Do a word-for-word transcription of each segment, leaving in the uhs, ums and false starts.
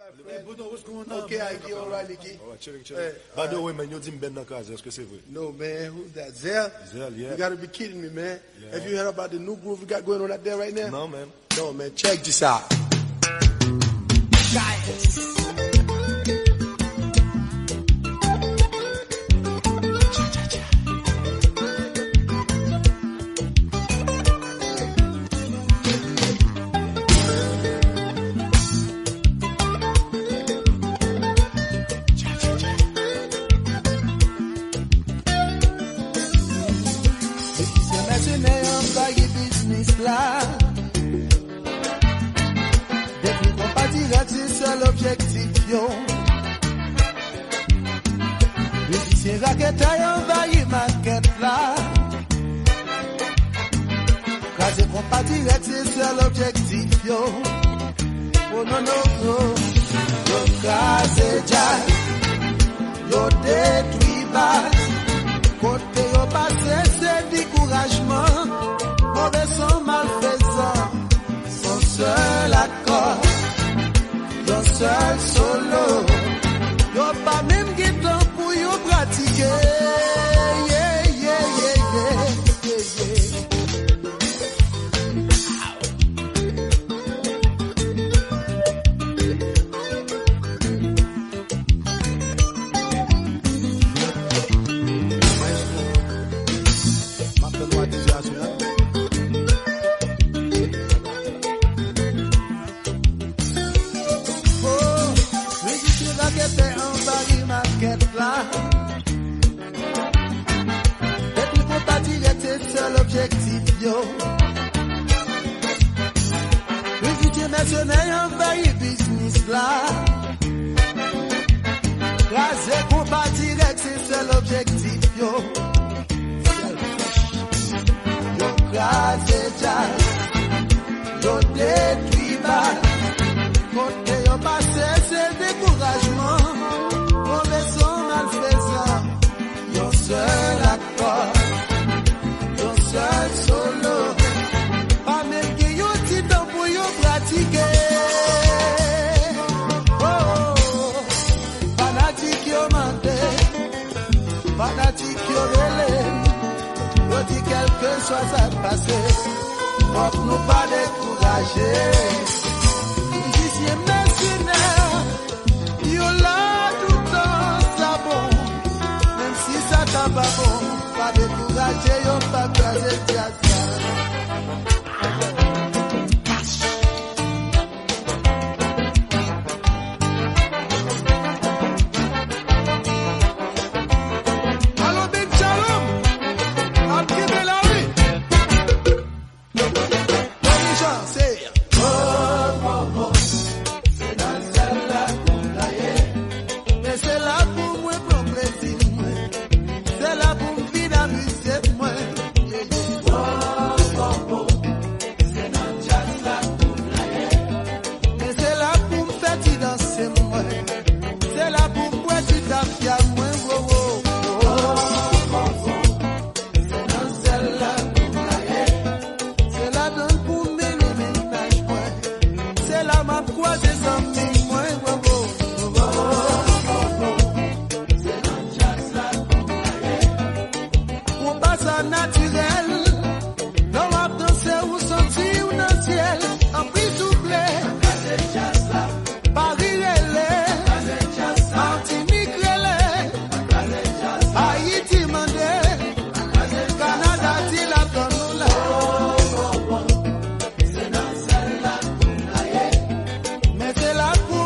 Hey, Bruno, what's going on? Okay, man? I G, all right, Nicky. All right, chilling, chilling. Hey, by the way, man, yo di m band nan kraze, èske se vre? No, man, who's that? Zell? Zell, yeah. You gotta be kidding me, man. Yeah. Have you heard about the new groove we got going on out there right now? No, man. No, man, check this out. Mizisyen mèsenè anvayi biznis la. Detwi konpa dirèk se sèl objektif yo. Mizisyen raketè anvayi makèt la. Kraze konpa dirèk se sèl objektif yo. Oh non, non, non. Yo kraze djaz. Yo detwi baz. Kote yo pase se dekourajman. Move son malfezan. Yon sèl akò, yon sèl solo. Yo pa menm gen tan pou yo pratike. Yeah, yeah, yeah, yeah, yeah, yeah. M ap tann w a dize a sou la. Oh, mizisyen raketè anvayi makèt la. Detwi konpa dirèk se sèl objektif yo. Mizisyen mèsenè anvayi biznis la. Kraze konpa dirèk se sèl objektif yo. Yo kraze djaz. Yo detwi baz. Kote yo pase se dekourajman. Move son malfezan. Yon sèl akò, yon sèl solo. Pa menm gen yon ti tan pou yo pratike. Oh, oh, oh. Fanatik yo mande, fanatik yo rele. Yo di kèlkeswa sa k pase, fòk nou pa dekouraje. Mizisyen mèsenè, yo la toutan sa bon. Menm si sa ta pa bon, pa dekouraje, yo p ap kraze djaz la. Alo, Big Shalom, ap kenbe la, wi. Dirijan, se, oh, oh, oh. Se nan sèl la pou m la ye. Men se la pou mwen pran plezi mwen. Se la pou m vin amize mwen. Yeah, yeah. Oh, oh, oh. Se nan djaz la pou m la ye. Men se la pou m fè ti danse mwen. Se la pou m bwè ti tafya mwen, wo, wo, wo. Se nan sèl la pou m la ye. Se ladann pou m mennen mennaj mwen. Se la m ap kwaze zanmi mwen, wo, wo, wo, wo, wo. Se nan djaz la pou m la ye. Konpa sa natirèl. Lè w ap danse, ou santi w nan syèl. Anpil souple. Kraze djaz la. Paris rele. Kraze djaz la. Matinik rele. Kraze djaz la. Ayiti mande. Kraze djaz la. Kanada di l ap tann nou la. Se nan sèl la pou m la ye. Men se la pou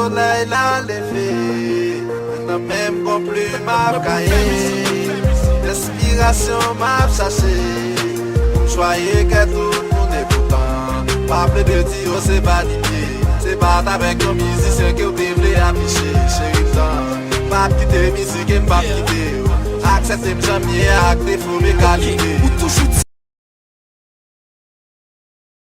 Solèy la leve, nan men m gon plim ak kaye. Enspirasyon m ap chache, pou m chwaye kè tout moun. Epoutan, pa plede di yo se vanite. Se pa t avèk yon mizisyen ke w te vle afiche. Cheri m tan, m p ap kite mizik e m p ap kite w. Aksepte m jan m ye ak defo m e kalite. Ou toujou